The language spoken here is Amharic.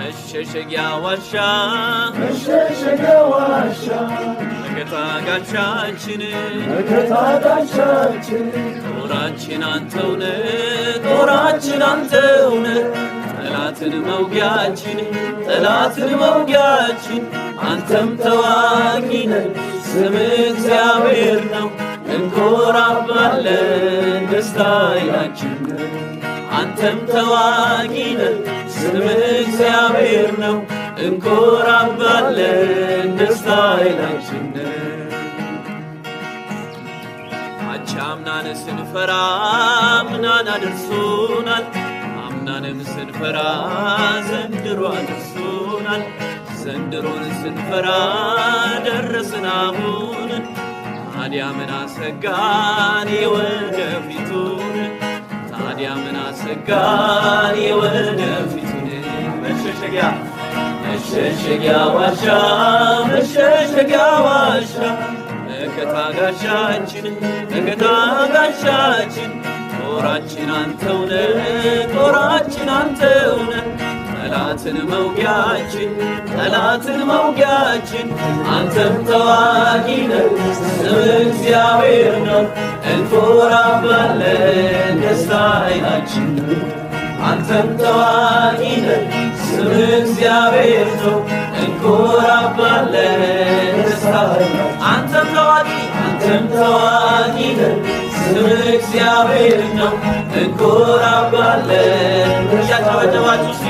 መሸሸጊያ ዋሻ፣ መሸሸጊያ ዋሻ፣ መከታ ጋሻችን፣ መከታ ጋሻችን፣ ጦራችን አንተው ነህ፣ ጦራችን አንተው ነህ፣ ጠላትን መውጊያችን፣ ጠላትን መውጊያችን። አንተም ተዋጊ ነህ፣ ስምህ እግዚአብሔር ነው። እንኮራባለን፣ ደስታ ኃይላችን ነህ። አንተም ተዋጊ ነህ፣ ስምህ እግዚአብሔር ነው። እንኮራባለን፣ ደስታ ኃይላችን ነህ። አቻምናን ስንፈራ አምናን አድርሶናል። አምናንም ስንፈራ ዘንድሮ አድርሶናል። ዘንድሮን ስንፈራ ደረስን አሁን። ታዲያ ምን አሰጋን የወደፊቱን? ታዲያ ምን አሰጋን የወደፊቱን? መሸሸጊያ፣ መሸሸጊያ ዋሻ፣ መሸሸጊያ ዋሻ፣ መከታ ጋሻችን፣ መከታ ጋሻችን፣ ጦራችን አንተው ነህ፣ ጦራችን አንተው ነህ፣ ጠላትን መውጊያችን፣ ጠላትን መውጊያችን። አንተም ተዋጊ ነህ፣ ስምህ እግዚአብሔር ነው። እንኮራባለን፣ ደስታ ኃይላችን ነው። አንተም ተዋጊ ነህ፣ ስምህ እግዚአብሔር ነው። እንኮራባለን፣ ደስታ። አንተም ተዋጊ፣ አንተም ተዋጊ ነህ፣ ስምህ እግዚአብሔር ነው። እንኮራባለን። እያጨበጨባችሁ እስቲ።